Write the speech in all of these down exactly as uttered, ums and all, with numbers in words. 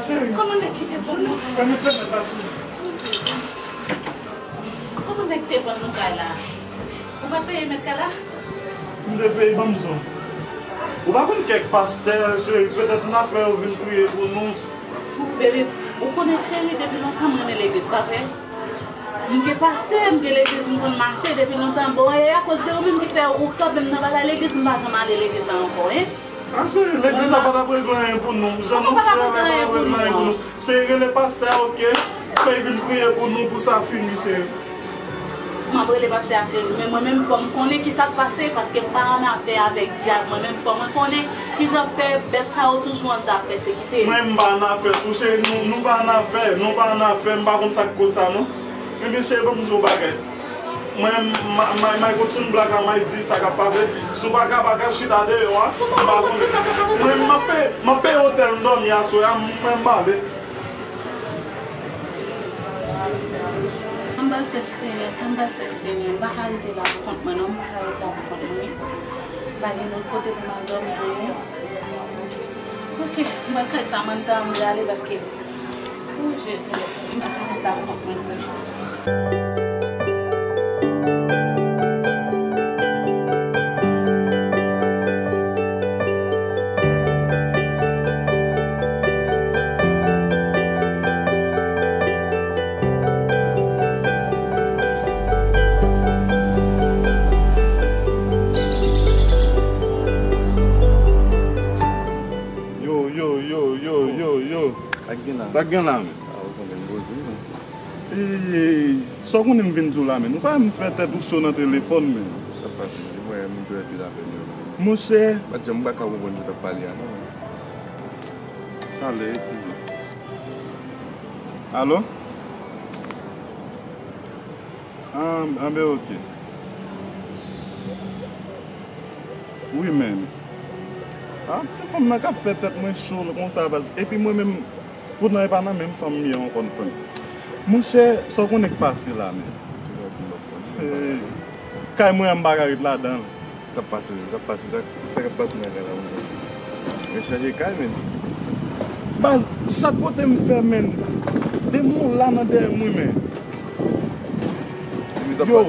Kòman nèg ki te vann nou? Kòman nèg te vann nou kay la? Ou pa t peye mèt kay la? M te peye, ban m son. Ou pa konn kèk pastè, cheri, petèt n ap fè yo vin priye pou nou. Bebe, ou konnen cheri, depi lontan m renmen legliz, pa vre? M gen pastè, m gen legliz, m konn mache depi lontan. Bon, e akoz de ou menm ki fè ou kanpe m nan bagay legliz, m pa janm ale legliz la ankò, en? A cheri, legliz la pa t ap regle anyen pou nou. Jan nou fè a la pa t ap regle anyen pou nou. Cheri, rele pastè a, oke? Fè l vin priye pou nou, pou sa fini, cheri. M ap rele pastè a, cheri, men mwen menm fò m konnen ki sa k pase, paske m pa annafè avèk dyab. Mwen menm fò mwen konnen kijan fè bèt sa yo toujou anndan ap pèsekite m. Mwen m pa annafè tou, cheri, nou, nou pa annafè, nou pa annafè, m pa konn sa k koz sa non. Ebyen cheri, ban m di w yon bagay. Mwen, m, m, m, m ay kontinye blag la, m ay di sa k ap pase. Si w pa ka, pa ka chita deyò a, m pa konnen. Mwen, m ap peye, m ap peye otèl m dòmi aswè a, mwen, m ale. Sa m pral fè, Senyè, sa m pral fè, Senyè? M pa ka rete la pou kont mwen, non, m pa ka rete la pou kont mwen. M pa gen lòt kote pou m al dòmi, non. Oke, m pral kay sa, mwen ta m ale paske, o Jezi, m pa ka rete la pou kont mwen, non. Yo, yo, yo, yo, yo, yo. Sa k gen la? Sa k gen la, men? A, ou konnen m poze, men. E, sa w konnen m vin di w la, men? Ou pa m fè tèt ou cho nan telefòn, men. Sa k pase? Se mwen menm ki dwe pi lapèn yo. Monchè. Pa t janm, m pa ka konprann sa w t ap pale a, non. Talè, eskize. Alo? An, anben, oke. Wi, men. A, ti fanm nan k ap fè tèt mwen cho konsa, baz. Epi mwen menm, poutan e pa nan menm fanm m ye ankò, frè m. Monchè, sa w konnen k pase la, men? Ti frè, ti m p ap konn. Kay mwen an, m pa ka ret ladan l. Sa k ap pase menm? Sa k ap pase, sa, sa k ap pase nan kay la menm? Mwen chanje kay menm. Baz, chak kote m fè menm, de moun la nan dèyè m wi menm. Yo,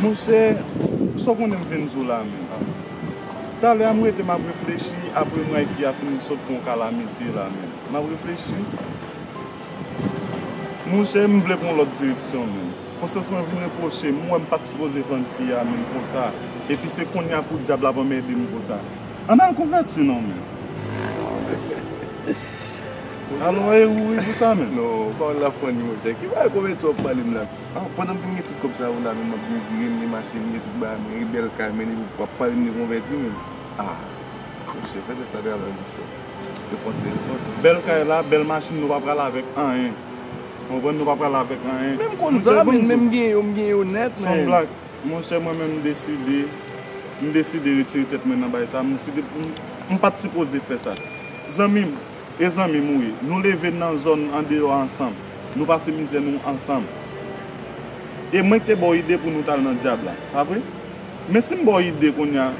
monchè, sa w konnen m vin di w la menm? Talè a m rete m ap reflechi, apre mwen fi a fin sot pran yon kalamite la menm. M ap reflechi. Monchè, m vle pran yon lòt direksyon menm. Konsyans mwen vin repwoche m, m wè m pa t sipoze vann fi a menm konsa. Epi se kounye a pou dyab la ap anmède m konsa. Ann al konvèti non menm. Alò, e ou wi pou sa menm? Non, pawòl la funny monchè. Ki bagay konvèti w ap pale m la? A, pandan m vin gen tout kòb sa yo la menm, m ap byen vire, m gen machin, m gen tout bagay mwen, gen bèl kay, men epi w ap pale m de konvèti menm. A, monchè, fè tèt la travay monchè. Repanse, repanse. Bèl kay la, bèl machin, nou pa pral avèk anyen. Ou konprann, nou pa pral avèk anyen. Men m konn sa, men, men m gen yo, m gen yo nèt, men. Monchè, mwen menm m deside, m deside retire tèt mwen nan bagay sa. M deside, m, m pa t sipoze fè sa. Zanmi m, e zanmi m ou ye. Nou leve nan zòn andeyò ansanm. Nou pase mizè nou ansanm. E mwen ki te ba w ide pou nou t al nan dyab la, pa vre? Men si m ba w ide kounye a,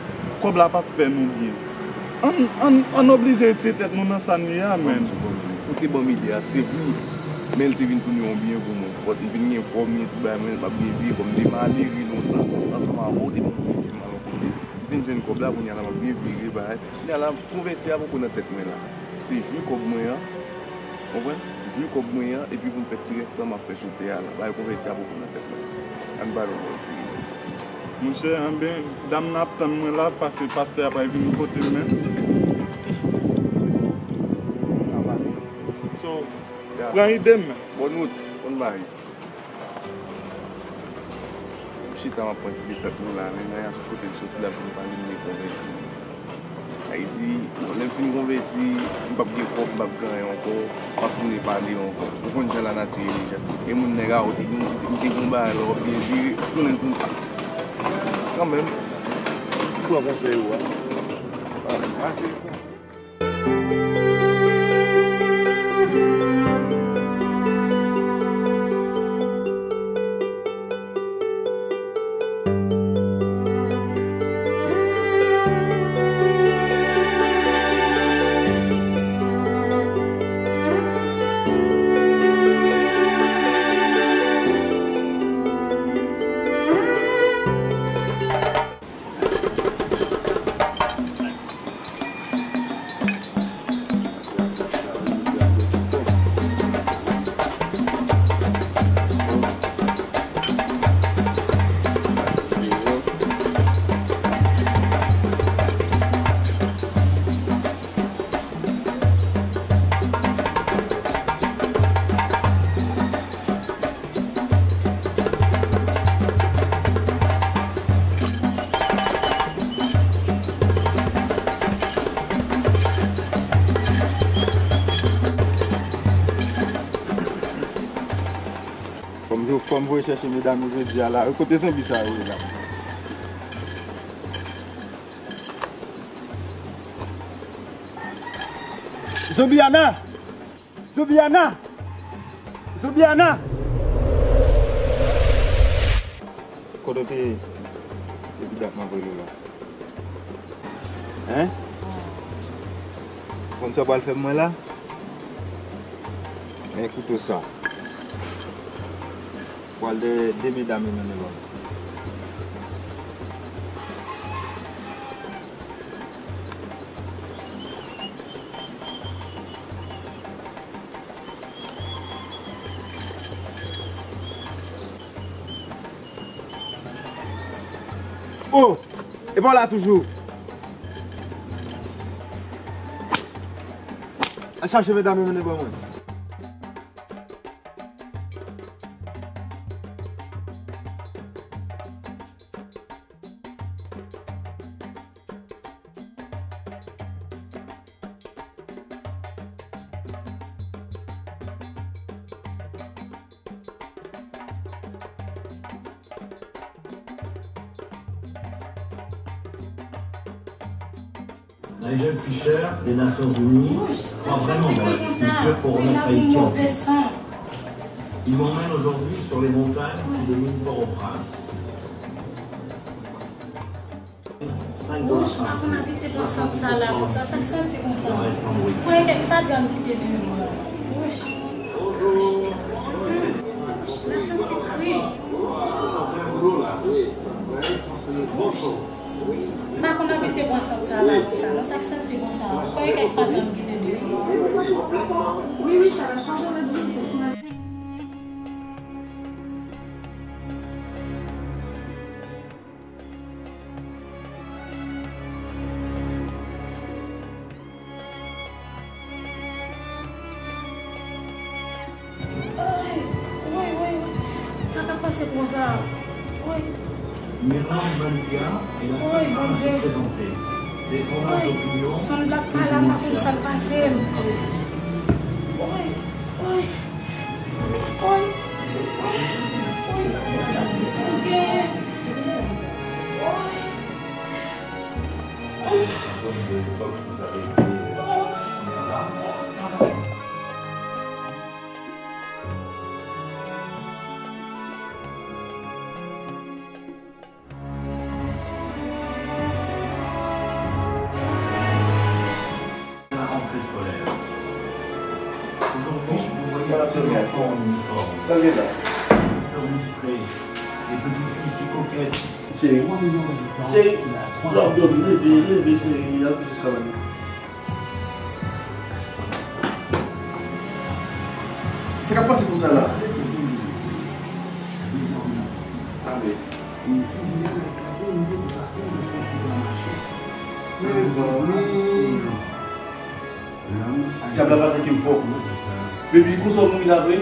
kòb la p ap fè nou byen. Ann, ann, ann oblije retire tèt nou nan sa n ye a, menn. Ou te ban m ide a, se vre. Men l te vin tounen yon byen pou mwen. Kòm m vin gen kòb, m gen tout bagay mwen, m ap byen viv. Kòm m te malere lontan, ansanm avè w, te ban m yon byen pou m al yon kote. M vin jwenn kòb la, kounye a la, m ap byen viv, bagay. Kounye a la, konvèti a poko nan tèt mwen la. Se jwi kòb mwen an. Konprann? Jwi kòb mwen an, epi pou m fè ti rès tan m ap fè sou tè a la. Bagay konvèti a poko nan tèt mwen. Ann pale yon ti. Monchè, anben, dam nan ap tann mwen la, paske pastè a pral vin kote m menm. So, pran ide m. Bòn wout, bòn bagay. M chita, m ap pran ti detant mwen la, men nan yon kote m soti la pou m pale m de konvèti. Sa vle di, bon, lè m fin konvèti, m p ap gen kòb, m p ap gen anyen ankò, m ap tounen pale yo ankò. Ou konn jan lanati ye deja. E moun nèg a, ou te gen, ou te gen yon bagay la, w ap byen vire, tounen pou kanmenm. Pran konsèy ou a. Fò m, fò m voye chèche medam yo jodi a la. Kote zonbi sa yo ye la? Zonbi Ana! Zonbi Ana! Zonbi Ana! Kote w te ye? Depi dat m ap rele w la. Hein? Ou konn sa w pral fè mwen la? Men kouto sa. Pral de, de medam yo mennen ban m. Oh! E pa w la toujou? Al chache medam yo mennen ban mwen. Nigel Fisher des Nations Unies croit vraiment dans la culture pour remettre Haïti en place. Il m'emmène aujourd'hui sur les montagnes qui dominent Port-au-Prince. Wouch, m pa konn abitye pran sant sa la konsa. Sa k santi konsa? Pran kèk fatra m kite deyò a. Wouch. Wouch, m santi kri. M pa konn abitye pran sant sa la konsa. Non, sa k santi konsa? Pran kèk fatra m kite deyò a. Ay, woy, woy, woy. Sa k ap pase konsa? Woy. Mirlande Manuya est la seule femme à se présenter. Des sondages d'opinion. Woy. Woy. Woy. Woy. Woy. Woy. La rentrée scolaire. Aujourd'hui, vous voyez tous ces enfants en uniforme. Chaussures lustrées, les petites filles si coquettes. Cheri, cheri, lè w ap dòmi, leve, leve, cheri, y ap jis kòmanse. Sa k ap pase konsa la? Ale. Mezanmi. Dyab la pa teke m fò. Baby, konsa w mouri la vre?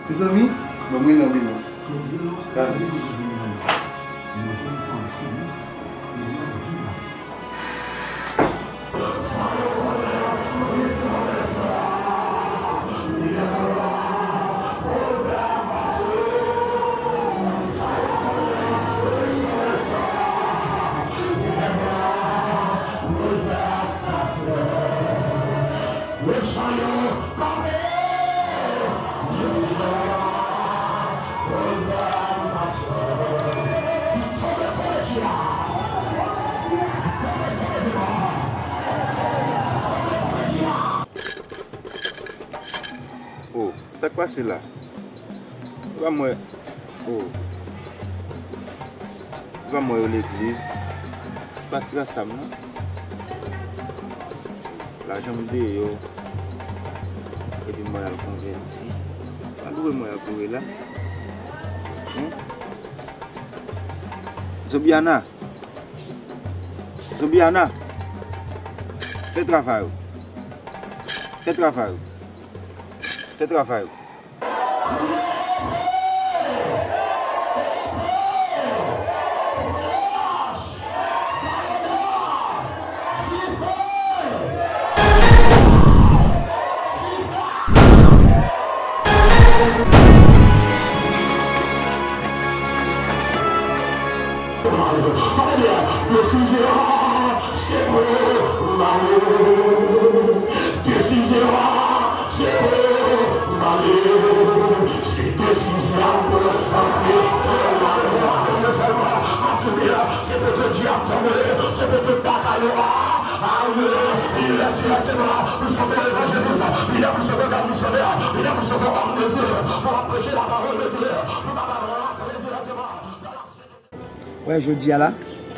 Mezanmi, ban mwen nan ambulans. Gade. Oh, sa k pase la? Ou pa m wè, oh. Ou pa m wè yo legliz. Pati rasta m nan. Lajan m deyò. Epi mwen al konvèti. Pa loure mwen al loure la. Hein? Zonbi Ana. Zonbi Ana. Fè travay ou. Fè travay ou. Fè travay ou. Desizyon an se pou m ale. Desizyon an se pou m ale. Se desizyon pou m santi ke m ale. Mwen sèlman, m ap di w byen, se pou tout djab tonbe, se pou tout batay yo ale. Li lè dirèkteman pou sote evanjelis, li lè pou sote gad misyonè, li lè pou sote òm de Dye, pou w ap preche lapawòl de Dye, pou w kapab rantre dirèkteman nan la Wè, jodi a la,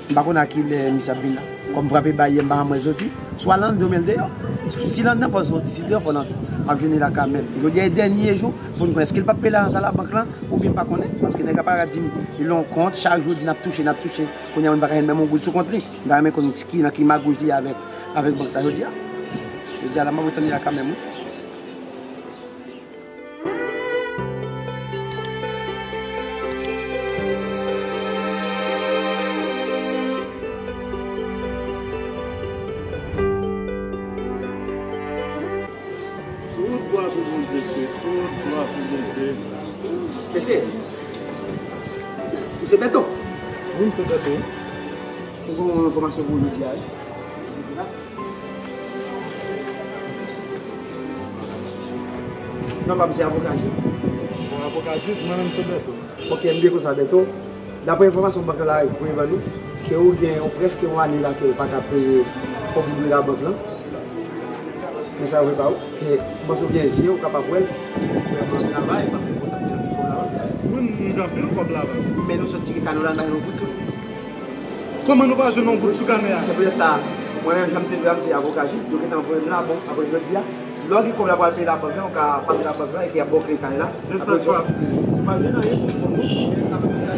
m pa konn a kilè misye ap vin la. Kòm frape bay yè, m pa janm wè l soti. Swa l anndan oubyen l deyò. Si l anndan, fò l soti. Si l deyò, fò l antre. M ap jwenn li la kanmenm. Jodi a e dènye jou pou n konnen èske l p ap peye lajan sa labank lan oubyen m pa konnen. Paske nèg la pa ka di m li nan yon kont, chak jou l di n ap touche, n ap touche. Kounye a moun pa ka jwenn menm yon goud sou kont li. M ta renmen konn ki, nan ki magouj li avèk, avèk bank sa jodi a. Jodi a la, m ap ret tann li la kanmenm, wi. Tout glwa pou Bondye, Jezi. Tout glwa pou Bondye. Mesye, ou se Bèto? Wi, m se Bèto. Ou gen yon enfòmasyon pou jodi a, wi. Non, pa misye avoka Jid. Bon, avoka Jid, mwen menm se Bèto. Ok, m byen konsa, Bèto. Daprè enfòmasyon bank la voye ban nou, ke ou gen yon, prèske yon ane la ke ou pa ka peye kòb ou dwe labank lan. Men sa yo vre pa ou. Ke m panse ou gen zye, ou kapab wè l. Si ou vrèman travay, paske kontak gen anpil kòb labank. Wi, m gen anpil kòb labank. Men nou sot tire kano la, n pa gen yon goud sou nou. Kòman nou pa jwenn yon goud sou kanè a? Se poutèt sa, mwen menm, jan m te di w la, m se avoka Jid, yo gentan voye m la, bon, apre jodi a, lè w gen kòb la pou al peye labank la, ou ka pase labank la, epi y ap ba w kle kay la. Men sa k pase? Ou pa jwenn anyen sou kòb ou, men labank la,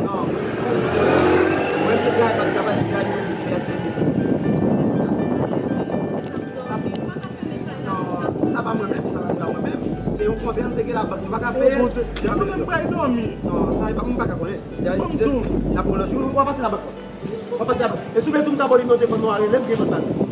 non. Mwen, se travay, pa travay, se travay, mwen, mwen, mwen, mwen, sa pa mwen menm, sa pa se pa mwen menm. Se yon kontrè m te gen labank, nou pa ka peye. Jan mwen menm pral dòmi. Non, sa e pa mwen pa ka konnen. Ya eskize m, n ap wè lòt jou. W a pase labank la. W a pase labank. E si w vle tou m ka ba w nimewo telefòn nou a rele m, gen kontak.